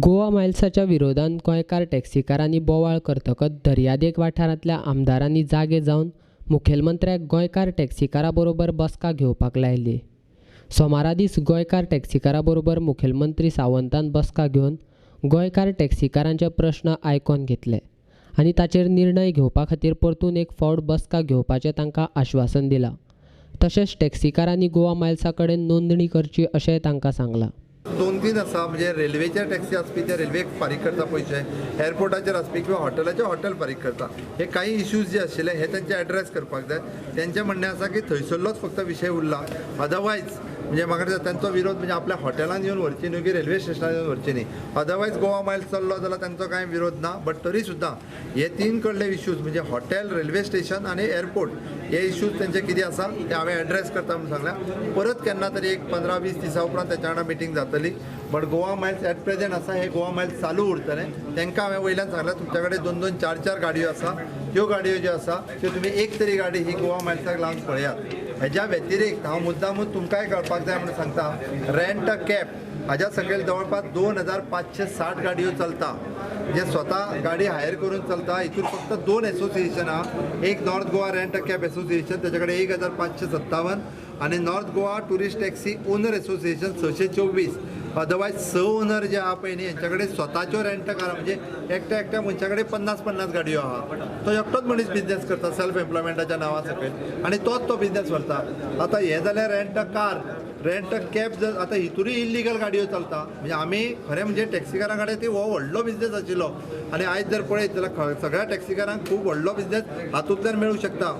गोवा मायल्साच्या विरोधान गोंयकार टॅक्सीकारांनी बोवाळ करतकच दर्यादेग वाठारांतल्या आमदारांनी जागे जावन मुखेलमंत्र्याक गोंयकार टॅक्सीकारा बरोबर बसका घेवपाक लायली. सोमारा दीस गोंयकार टॅक्सीकारा बरोबर मुखेलमंत्री सावंतान बसका घेवन गोंयकार टॅक्सीकारांचे प्रश्न आयकोन घेतले आनी ताचेर निर्णय घेवपा खातीर परतून एक फावट बसका घेवपाचें तांकां आश्वासन दिलां. तशेंच टॅक्सीकारांनी गोवा मायल्सा कडेन नोंदणी करची अशेंय तांकां सांगलां. दोन तीन आसा, म्हणजे रेल्वेचे टॅक्सी आसपी ते रेल्वेक फारीक करता पयशे, एअरपोर्टाचेर आसपी किंवा हॉटेलाचे हॉटेल फारीक करता. हे काही इश्यूज जे आशिल्ले हे तांचे एड्रेस करपाक जाय. तेंचें म्हणणें आसा की थंयसरलोच फक्त विशय उरला, अदरवायज म्हणजे म्हाका दिसता तांचो विरोध म्हणजे आपल्या हॉटेलान येवन व्हरची न्हू की रेल्वे स्टेशनान येवन व्हरची न्ही. अदरवायज गोवा मायल्स चल्लो जाल्यार तांचो कांय विरोध ना, बट तरी सुद्दां हे तीन कडले इश्यूज म्हणजे हॉटेल, रेल्वे स्टेशन आनी एअरपोर्ट हे इश्यूज तेंचे कितें आसा ते हांवें एड्रेस करता म्हणून सांगल्या. परत केन्ना तरी एक 15-20 दिसां उपरांत तेच्या वांगडा मिटींग जातली. But Goa Miles at present आसा हे गोवा मायल्स चालू उरतलें. तांकां हांवें वयल्यान सांगलां तुमच्या कडेन 2-2, 4-4 गाडयो आसा, त्यो गाडयो ज्यो आसा त्यो तुमी एक तरी गाडी ही गोवा मायल्साक लावन पळयात. हेज्या व्यतिरिक्त हांव मुद्दामूच तुमकांय कळपाक जाय म्हणून सांगता, रेंट अ कॅब हाज्या सकयल जवळपास 2560 गाडयो चलता, जे स्वता गाडी हायर करून चलता. हितून फक्त 2 एसोसिएशन आहा, एक North Goa rent a cab association तेच्या कडेन 1557 आनी North Goa tourist taxi owner association 624. Otherwise 6 owner जे आहा पळय न्ही हेंच्या कडेन स्वताच्यो रेंट कार, म्हणजे एकट्या एकट्या मनशा कडेन 50-50 गाडयो आहा. तो एकटोच मनीस बिजनेस करता सेल्फ एम्प्लॉयमेंटाच्या नांवा सकयल आनी तोच तो बिजनेस व्हरता. आतां हें जाल्यार rent a car, rent a cab जर आतां हितूनय इल्लिगल गाडयो चलता. म्हणजे आमी खरें म्हणजे टॅक्सीकारां कडेन ती हो व्हडलो बिजनेस आशिल्लो आनी आयज जर पळयत जाल्यार सगळ्या टॅक्सीकारांक खूब व्हडलो बिजनेस हातूंतल्यान मेळूं शकता.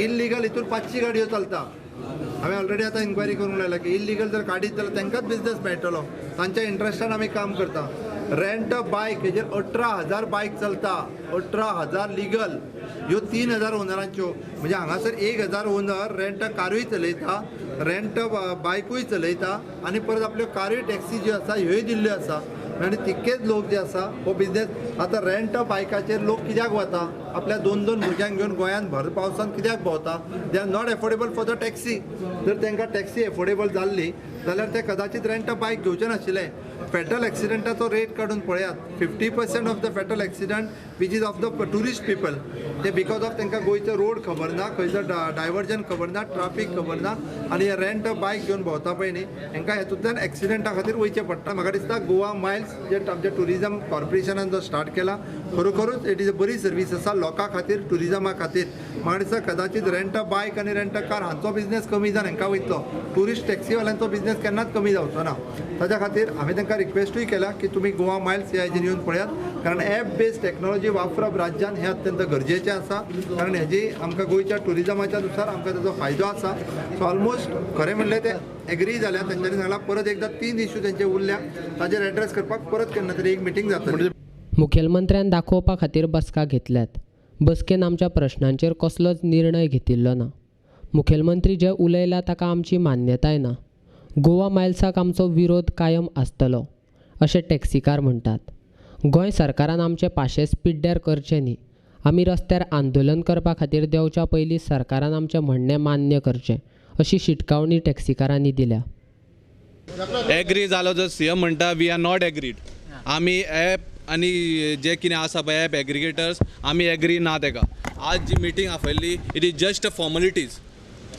इल्लिगल हितून 500 गाडयो चलता. हांवें ऑलरेडी आतां इन्क्वायरी करूंक लागला की इल्लिगल जर काडीत जाल्यार तांकांच बिजनेस मेळटलो, तांच्या इंट्रस्टान आमी काम करता. रेंट अ बायक हेजेर 18,000 बायक चलता, 18,000 लिगल, ह्यो 3,000 ओनरांच्यो. म्हणजे हांगासर 1,000 ओनर रेंट अ कारूय चलयता, रेंट अ बायकूय चलयता आनी परत आपल्यो कारूय टॅक्सी ज्यो आसा ह्योय दिल्ल्यो आसा. आनी तितकेच लोक जे आसा हो बिजनेस. आतां रेंट अ बायकाचेर लोक कित्याक वता, आपल्या 2-2 भुरग्यांक घेवन गोंयांत भर पावसान कित्याक भोंवता? They are not affordable for the taxi. जर तांकां टॅक्सी एफोर्डेबल जाल्ली जाल्यार ते कदाचित रेंट अ बायक घेवचे नाशिल्ले. फेटल एक्सिडंटाचो रेट काडून पळयात, 50% of the fatal accident which is of the tourist people, ते because of तांकां गोंयचो रोड खबर ना, खंयचो डायवर्जन खबर ना, ट्राफीक खबर ना आनी हे रेंट अ बायक घेवन भोंवता पळय न्ही हेंकां हेतूंतल्यान एक्सिडंटा खातीर वयचें पडटा. म्हाका दिसता गोवा मायल्स जे आमच्या ट्युरिजम कॉर्पोरेशनान जो स्टार्ट केला खरोखरूच it is a बरी सर्वीस आसा लोकां खातीर, ट्युरिजमा खातीर. म्हाका दिसता कदाचित रेंट अ बायक आनी रेंट अ कार हांचो बिजनेस कमी जावन हेंकां वयतलो, ट्युरिस्ट टॅक्सीवाल्यांचो बिजनेस केन्नाच कमी जावचो ना. ताच्या खातीर हांवें तांकां रिक्वेस्टूय केला की तुमी गोवा मायल्स ह्या हेजेर येवन पळयात, कारण एप बेस्ड टॅक्नॉलॉजी वापरप राज्यान हें अत्यंत गरजेचें आसा, कारण हेजी आमकां गोंयच्या ट्युरिजमाच्या नुसार आमकां ताचो फायदो आसा. सो ऑलमोस्ट खरें म्हणलें ते एग्री जाल्या. तेंच्यांनी सांगलां परत एकदां 3 इश्यू तेंचे उरल्या ताजेर एड्रेस करपाक परत केन्ना तरी एक मिटींग जातली. मुखेलमंत्र्यान दाखोवपा खातीर बसका घेतल्यात. बसकेन आमच्या प्रश्नांचेर कसलोच निर्णय घेतिल्लो ना. मुखेलमंत्री जे उलयला ताका आमची मान्यताय ना. गोवा मायल्साक आमचो विरोध कायम आसतलो अशें टॅक्सीकार म्हणटात. गोंय सरकारान आमचे पाशेस पिड्ड्यार करचें न्ही. आमी रस्त्यार आंदोलन करपा खातीर देंवच्या पयलीं सरकारान आमचें म्हणणें मान्य करचें अशी शिटकावणी टॅक्सीकारांनी दिल्या. एग्री जालो जर सीएम म्हणटा we are not agreed, आमी एप आनी जे कितें आसा पळय एप एग्रिगेटर्स आमी एग्री ना तेका. आज जी मिटींग आपयल्ली it is just a formalities.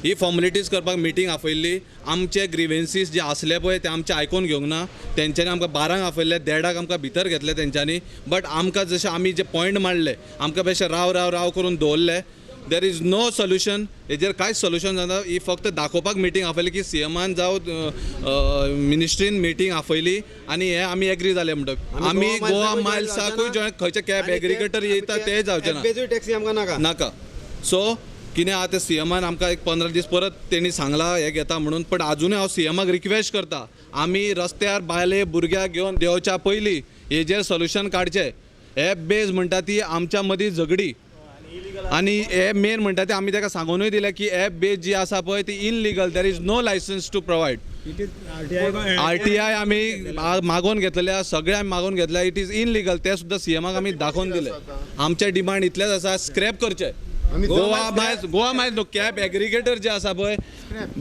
He formalities करपाक मिटींग आपयल्ली. आमचे ग्रिवेन्सीस जे आसले पळय ते आमचे आयकून घेवंक ना. तेंच्यांनी आमकां 12 आपयल्ले, 1:30 आमकां भितर घेतले तेंच्यांनी. बट आमकां जशें आमी जे पॉयंट मांडले आमकां बेशे राव राव राव करून दवरले. There is no solution, हेजेर कांयच सोल्युशन जायना. ही फक्त दाखोवपाक मिटींग आपयली की सीएमान जावं मिनिस्ट्रीन मिटींग आपयली आनी हे आमी एग्री जाले म्हणटा. आमी गोवा मायल्साकूय जॉयन, खंयचे कॅब एग्रिगेटर येता ते जावचे ना, टॅक्सी आमकां नाका नाका. सो कितें आहा तें सीएमान आमकां एक 15 दीस परत तेणी सांगलां हें घेता म्हणून, पण आजुनूय हांव सीएमाक रिक्वेस्ट करता आमी रस्त्यार बायले भुरग्याक घेवन देंवच्या पयलीं हेजेर सोल्युशन काडचें. एप बेज म्हणटा ती आमच्या मदीं झगडी आनी हे मेन म्हणटा ते आमी ताका सांगूनय दिलें की एप बेज जी आसा पळय ती illegal, there is no licence to provide. RTI आमी मागोवन घेतलेले, सगळे आमी मागोवन घेतल्या, it is illegal ते सुद्दां सीएमाक आमी दाखोवन दिले. आमचे डिमांड इतलेच आसा, स्क्रॅप करचे Goa Miles, Goa Miles न्हू कॅब एग्रिगेटर जे आसा पळय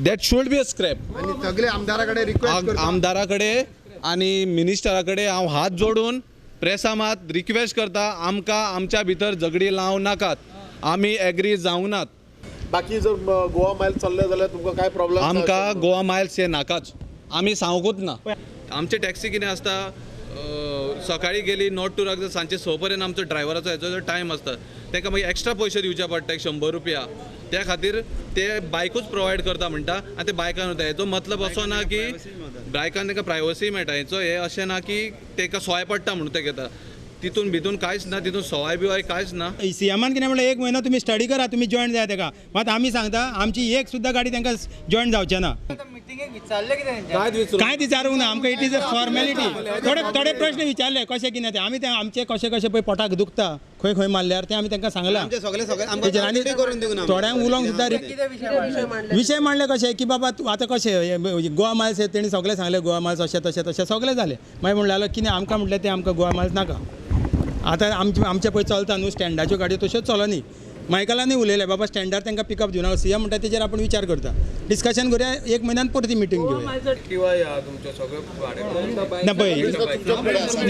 that should be a scrap. आनी सगळे आमदारा कडेन रिक्वेस्ट, आमदारा कडेन आनी मिनिस्टरा कडेन हांव हात जोडून प्रेसा मात रिक्वेस्ट करता, आमकां आमच्या भितर झगडी लावं नाकात, आमी एग्री जावंक नात. बाकी जर गोवा मायल्स चल्ले जाल्यार तुमकां काय प्रॉब्लम? आमकां गोवा मायल्स हे नाकाच, आमी सांगूच ना. आमचे टॅक्सी कितें आसता, सकाळी गेली नॉर्थ टुराक सांजचे 6 पर्यंत आमचो ड्रायव्हराचो हेचो टायम आसता, ताका मागीर एक्स्ट्रा पयशे दिवचे पडटा 100 रुपया. त्या खातीर ते बायकूच प्रोवायड करता म्हणटा आनी ते बायकान वता. हेचो मतलब असो ना की बायकान तांकां प्रायवसी मेळटा, हेचो हें अशें ना की ताका सोय पडटा म्हणून ते घेता. तितून भितून कांयच ना, तितून सवाय बिवाय कांयच ना. सीएमान कितें म्हणलें, 1 म्हयनो तुमी स्टडी करा, तुमी जॉयन जाय तेका. मात आमी सांगता आमची एक सुद्दां गाडी तांकां जॉयन जावचें ना. कांय विचारूंक ना आमकां, it is a formality. थोडे थोडे प्रश्न विचारले कशें कितें तें, आमी ते आमचे कशें कशें पळय पोटाक दुखता खंय खंय मारल्यार तें आमी तांकां सांगलां. आनी थोड्यांक उलोवंक सुद्दां विशय मांडले कशें की बाबा तूं आतां कशें गोवा मायल्स तेणी सगळें सांगलें, गोवा मायल्स अशें तशें तशें सगळें जालें. मागीर म्हणलें कितें आमकां म्हटलें तें आमकां गोवा मायल्स नाका. आतां आमचें आमचें पळय चलता न्हू स्टँडाच्यो गाडयो तश्योच चलनी. मायकलानूय उलयलें बाबा स्टँडार तांकां पिकअप दिवना, सीएम म्हणटा तेजेर आपूण विचार करता, डिस्कशन करुया, 1 म्हयन्यान परती मिटींग घेवया. ना पळय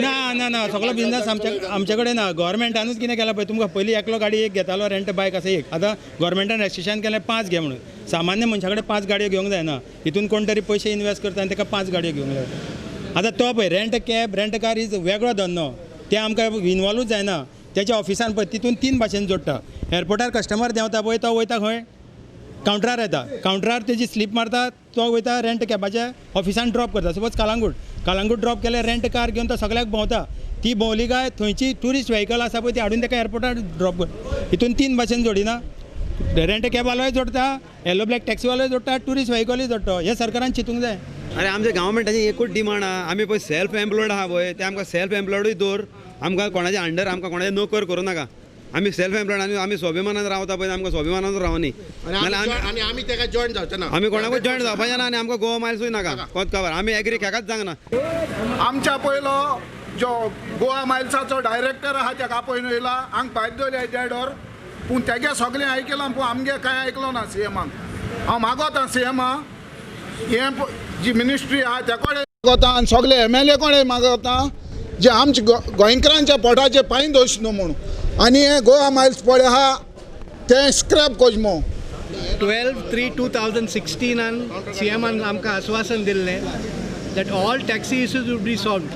ना ना ना सगळो बिजनस आमचे कडेन ना. गव्हर्मेंटानूच कितें केलां पळय, तुमकां पयलीं एकलो गाडी एक घेतालो रेंट बायक आसा एक, आतां गव्हर्मेंटान रेजिस्ट्रेशन केलें 5 घे म्हणून. सामान्य मनशा कडेन 5 गाडयो घेवंक जायना, हितून कोण तरी पयशे इनवेस्ट करता आनी ताका 5 गाडयो घेवंक जाय. आतां तो पळय rent cab rent car is वेगळो धंदो, ते आमकां इनवॉल्वूच जायना. तेच्या ऑफिसान पळय तितून 3 भाशेन जोडटा. एअरपोर्टार कस्टमर देंवता पळय तो वयता खंय कावंटरार येता, कावंटरार तेजी स्लीप मारता, तो वयता रेंट कॅबाच्या ऑफिसान ड्रॉप करता. सपोज कलांगूट, कलांगूट ड्रॉप केलें, रेंट कार घेवन तो सगळ्याक भोंवता, ती भोंवली काय थंयची ट्युरिस्ट व्हेकल आसा पळय ती हाडून ताका एअरपोर्टार ड्रॉप करता. हितून 3 भाशेन जोडिना, रेंट कॅबवालोय जोडटा, येलो ब्लॅक टॅक्सीवालोय जोडटा, ट्युरिस्ट व्हेकलूय जोडटा. हें सरकारान चिंतूंक जाय. आनी आमच्या गव्हर्मेंटाची एकूच डिमांड आहा, आमी पळय सेल्फ एम्प्लॉयड आहा पळय, ते आमकां सेल्फ एम्प्लॉयडूय दवर, आमकां कोणाच्या अंडर आमकां कोणाचे नोकर करूं नाका. आमी सेल्फ एम्प्लॉयड आनी आमी स्वाभिमानान रावता पळय, आमकां स्वाभिमानान रावनी. आनी आमी तेका जॉयन जावचे ना, आमी कोणाकूच जॉयन जावपाचें ना आनी आमकां गोवा मायल्सूय नाका, कोत खबर आमी एग्री केकाच जावंक ना. आमच्या पयलो जो गोवा मायल्साचो डायरेक्टर आहा तेका आपोवन येयला, हांगा भायर दवरल्या देडोर, पूण तेगे सगळें आयकलां पूण आमगे कांय आयकलो ना सीएमाक. हांव मागोता सीएमा हें जी मिनिस्ट्री आहा त्या कडेन मागोता आनी सगळे एमएलए कडेन मागोता जे आमचे गोंयकारांच्या पोटाचे पांय दोश न्हू म्हणून. आनी हे गोवा मायल्स पळय आहा तें स्क्रॅप कोजमो. 12/3/2016 सीएमान आमकां आश्वासन दिल्लें that all taxi issues would be solved.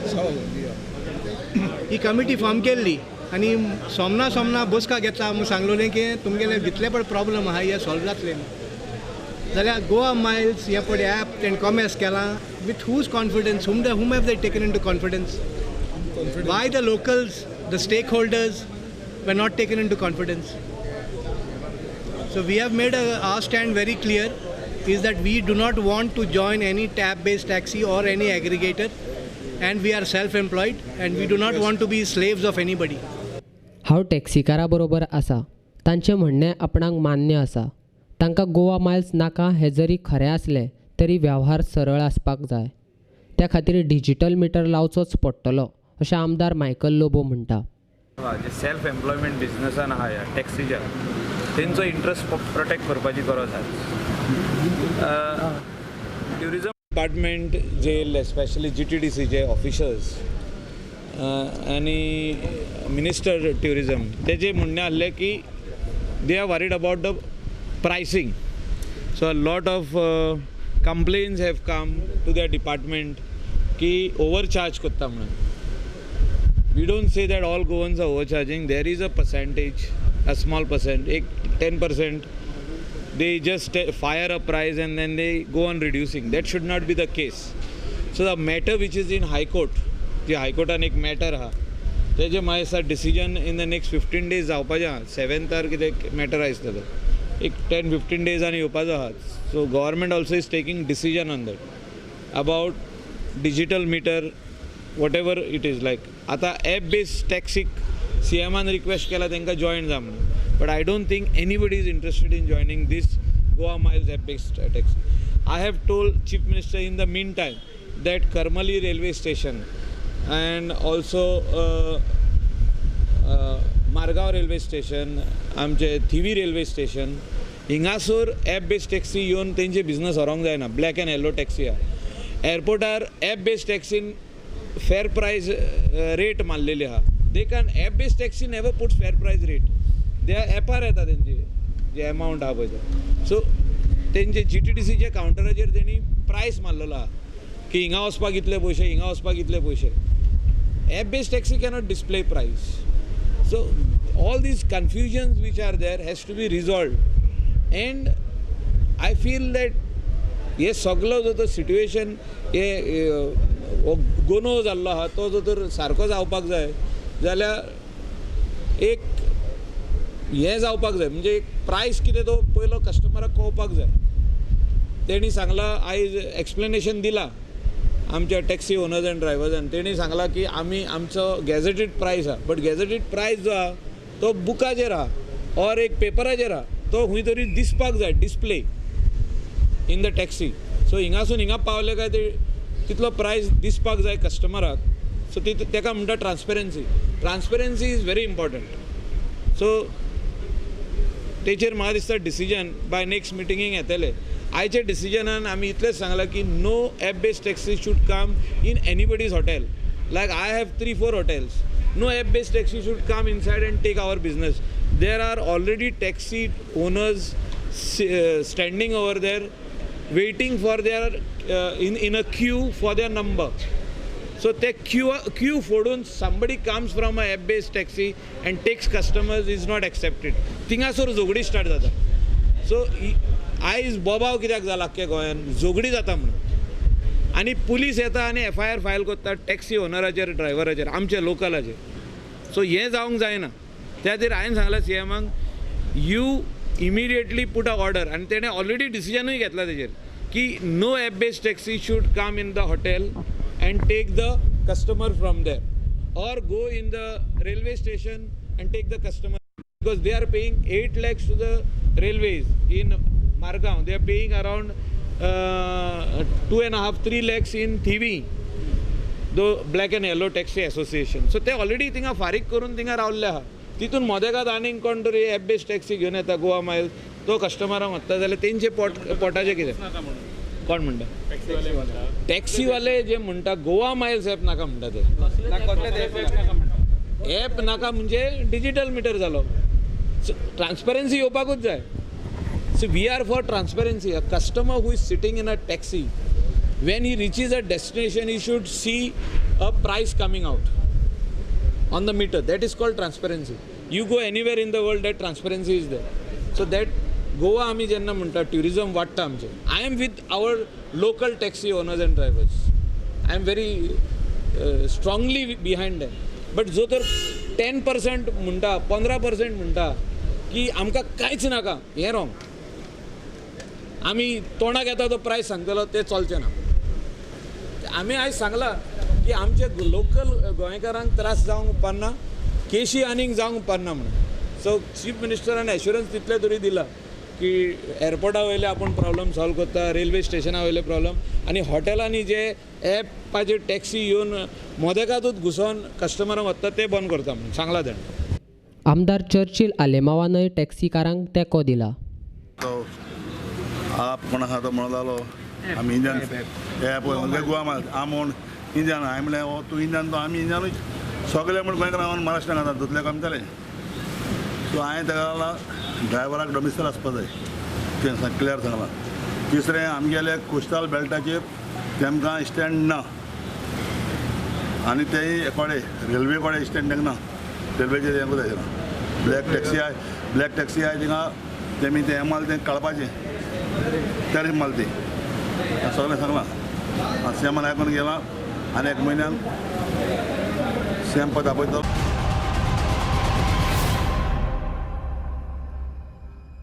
He committee form केल्ली आनी सोमना सोमना बसका घेतला, म्हूण सांगलोलें की तुमगेले जितले पण प्रॉब्लम आहा हे सॉल्व जातले. जाल्यार गोवा मायल्स हें पळय ॲप तेणें कॉमर्स केलां, with whose confidence, whom have they taken into confidence? Why the locals, the stakeholders were not taken into confidence? So we have made our stand very clear, is that we do not want to join any tab-based taxi or any aggregator, and we are self-employed and we do not want to be slaves of anybody. हांव टॅक्सीकारा बरोबर आसा, तांचें म्हणणें आपणाक मान्य आसा. तांकां Goa Miles नाका हें जरी खरें आसलें तरी वेव्हार सरळ आसपाक जाय, त्या खातीर डिजिटल मिटर लावचोच पडटलो अशें आमदार मायकल लोबो म्हणटा. जे सेल्फ एम्प्लॉयमेंट बिजनसान आहा ह्या टॅक्सीच्या तेंचो इंट्रस्ट प्रोटेक्ट करपाची गरज आहा. ट्युरिजम डिपार्टमेंट जे येयल्ले स्पेशली GTDCचे ऑफिशल्स आनी मिनिस्टर ट्युरिजम तेजें म्हणणें आहलें की they are worried about the pricing. So a lot of complaints have come to their department की ओवरचार्ज करता म्हणून. We don't say that all Goans are overcharging. There is a percentage, a small percent, 10%. They just fire a price and then they go on reducing. That should not be the case. So the matter which is in High Court, the High Court an ek matter ha, तेजे म्हाका दिसता decision in the next 15 days जावपाचें आहा. 7th कितें matter आसतलो, एक 10-15 डेजांनी येवपाचो आहा. So government also is taking decision on that about digital meter, whatever it is like. आतां एप बेस्ड टॅक्सीक सीएमान रिक्वेस्ट केला तांकां जॉयन जा म्हणून, but I don't think anybody is interested in joining this Goa Miles app based taxi. I have told chief minister in the mean time that Karmali railway station and also Margao railway station, आमचे Thivim railway station, हिंगासर app based taxi येवन तेंचे business व्हरूंक जायना. Black and येलो taxi आहा. एअरपोर्टार app based टॅक्सीन फेर प्रायस rate मारलेली आहा. They can app based taxi never puts fair price rate. ते एपार येता तेंची जे एमावंट आहा पळय तो. सो तेंचे GTDCच्या कावंटराचेर तेणी प्रायस मारलेलो आहा की हिंगा वचपाक इतले पयशे, हिंगा वचपाक इतले पयशे. App based taxi cannot display price. So all these confusions which are there has to be resolved. And I feel that हे सगलो जो तो सिट्युएशन हे गोनो जाल्लो आहा तो जो तर सारको जावपाक जाय जाल्यार एक हें जावपाक जाय, म्हणजे एक प्रायस कितें तो पयलो कस्टमराक कळपाक जाय. तेणी सांगलां, आयज एक्सप्लेनेशन दिलां आमच्या टॅक्सी ओनर्स आनी ड्रायवर्सान. तेणी सांगलां की आमी आमचो गॅजेटेड प्रायस आहा, बट गॅजेटेड प्रायस जो आहा तो बुकाचेर आहा ऑर एक पेपराचेर आहा, तो खंय तरी दिसपाक जाय, display in the taxi. So हिंगासून हिंगा पावले काय ते तितलो प्रायस दिसपाक जाय कस्टमराक. सो ती तेका म्हणटा transparency. Transparency is very important. So तेचेर म्हाका दिसता डिसिजन बाय नेक्स्ट मिटिंगेक येतले. आयच्या डिसिजनान आमी इतलेंच सांगलां की no app based taxi should come in anybody's hotel. Like I have 3-4 hotels. No app based taxi should come inside and take our business. There are already taxi owners standing over there waiting for their in a queue for their number. So ते Q फोडून somebody comes from a app based taxi and takes customers is not accepted. थिंगासर झगडी start जाता. So आयज बोबाव कित्याक जाला आख्ख्या गोंयान, झगडी जाता म्हणून. आनी पुलीस येता आनी FIR file करता टॅक्सी ओनराचेर, ड्रायव्हराचेर, आमच्या लोकलाचेर. सो हें जावंक जायना. त्या खातीर हांवें सांगलां CMाक, you immediately put a order. आनी तेणें ऑलरेडी डिसिजनूय घेतला तेजेर की no app based taxi should come in the hotel and take the customer from there or go in the railway station and take the customer, because they are paying 8 lakhs to the railways in Margao. They are paying around 2.5-3 lakhs in Thivim, the Black and Yellow Taxi Association. So ते already थिंगा फारीक करून थिंगा रावल्ले आहा. तितून मोदेकात आनीक कोण तरी एप बेस्ड टॅक्सी घेवन येता गोवा मायल्स, तो कस्टमरांक व्हरता जाल्यार तेंचे पोटाचें कितें? कोण म्हणटा? टॅक्सीवाले जे म्हणटा गोवा मायल्स एप नाका म्हणटा, ते एप नाका म्हणजे डिजिटल मिटर जालो. ट्रान्सपरन्सी येवपाकूच जाय. So we are for transparency. A customer who is sitting in a taxi, when he reaches a destination he should see a price coming out on the meter. That is called transparency. You go anywhere in the world, that transparency is there. So that Goa आमी जेन्ना म्हणटा tourism वाडटा आमचें. I am with our local taxi owners and drivers. I am very strongly behind them. But जो तर 10% म्हणटा, 15% म्हणटा की आमकां कांयच नाका, हें रॉंग. आमी तोंडाक येता तो प्रायस सांगतलो तें चलचें ना. आमी आयज सांगलां की आमचे लोकल गोंयकारांक त्रास जावंक उपकारना, केशी आनीक जावंक उपकारना म्हणून. सो चीफ मिनिस्टरान एश्युरन्स तितलें तरी दिलां की एअरपोर्टा वयले आपूण प्रॉब्लम सॉल्व करता, रेल्वे स्टेशना वयले प्रॉब्लम, आनी हॉटेलांनी जे एपाचेर टॅक्सी येवन मोदेकातूच घुसोन कस्टमरांक वता ते बंद करता म्हणून सांगलां तेणें. आमदार चर्चिल आलेमावानय टॅक्सीकारांक तेंको दिला. तो आप कोण आसा तो म्हणून जालो आमी इंजन एप गोवा माल आमोण इंजन. हांवें म्हणलें हो तूं इंजन, तो आमी इंजनूच सगळे म्हण गोंयकार रावन महाराष्ट्रान आसा तितलें काम जालें. सो हांवें ताका ड्रायव्हराक डॉमिसायल आसपा जाय तें क्लियर सांगलां. तिसरें आमगेले कोस्टल बेल्टाचेर तेमकां स्टँड ना आनी तेय एकोडे रेल्वे कडेन स्टँड तांकां ना, रेल्वेचेर हें जाय ब्लॅक टॅक्सी आहाय, ब्लॅक टॅक्सी आहाय थिंगा तेमी तें माल तें काडपाचें टॅरीफ माल ती सगळें सांगलां. सीएमान आयकून गेलां आनी एक म्हयन्यान सीएम पद आपयतलो.